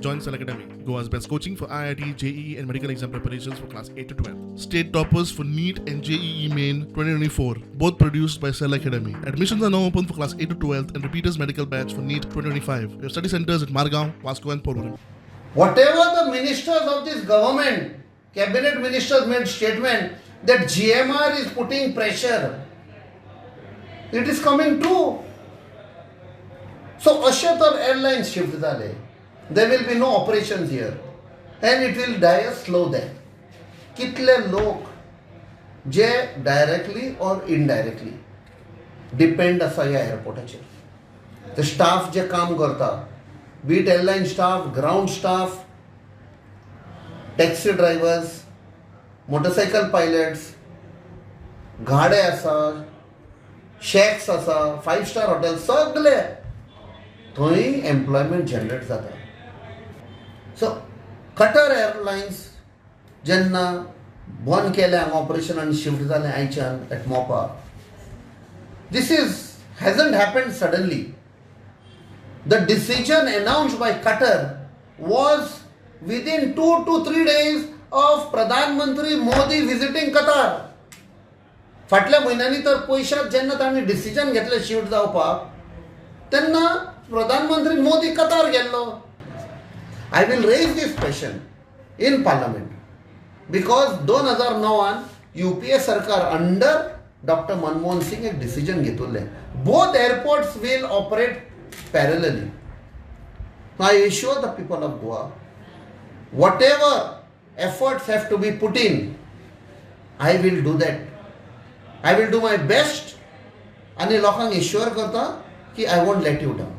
Join Cell Academy, Goa's best coaching for IIT, JEE, and medical exam preparations for class 8 to 12. State toppers for NEET and JEE Main 2024, both produced by Cell Academy. Admissions are now open for class 8 to 12 and repeaters medical batch for NEET 2025. We have study centers at Margao, Vasco, and Porvorim. Whatever the ministers of this government, cabinet ministers made statement that GMR is putting pressure, it is coming true. So अशें तर airlines shift जाले, there will be no operations here and it will die a slow death. कितले लोक जे directly or indirectly depend आसा ह्या एअरपोर्टाचेर, ते staff जे काम करता, be it airline staff, ground staff, taxi drivers, motorcycle pilots, गाडे आसा, शॅक्स आसा, फायव स्टार हॉटेल, सगळे थंय एम्प्लॉयमेंट जनरेट जाता. सो कटर एअरलायन्स जेन्ना बंद केलें हांगा ऑपरेशन आनी शिफ्ट जालें आयच्यान at Mopa, this is hasn't happened suddenly. The decision announced by Qatar was within 2 to 3 days of Pradhan Mantri Modi visiting Qatar. फाटल्या म्हयन्यांनी तर पयशात जेन्ना तांणी डिसिजन घेतलें शिफ्ट जावपाक, तेन्ना प्रधानमंत्री मोदी कतार गेल्लो. I will raise this question in Parliament because 2009न U P A सरकार अंडर डॉक्टर मनमोहन सिंग एक डिसिजन घेतिल्लें, both airports will operate parallelly. I assure the people of Goa, whatever efforts have to be put in, I will do that. I will do my best आनी लोकांक assure करता की I won't let you down.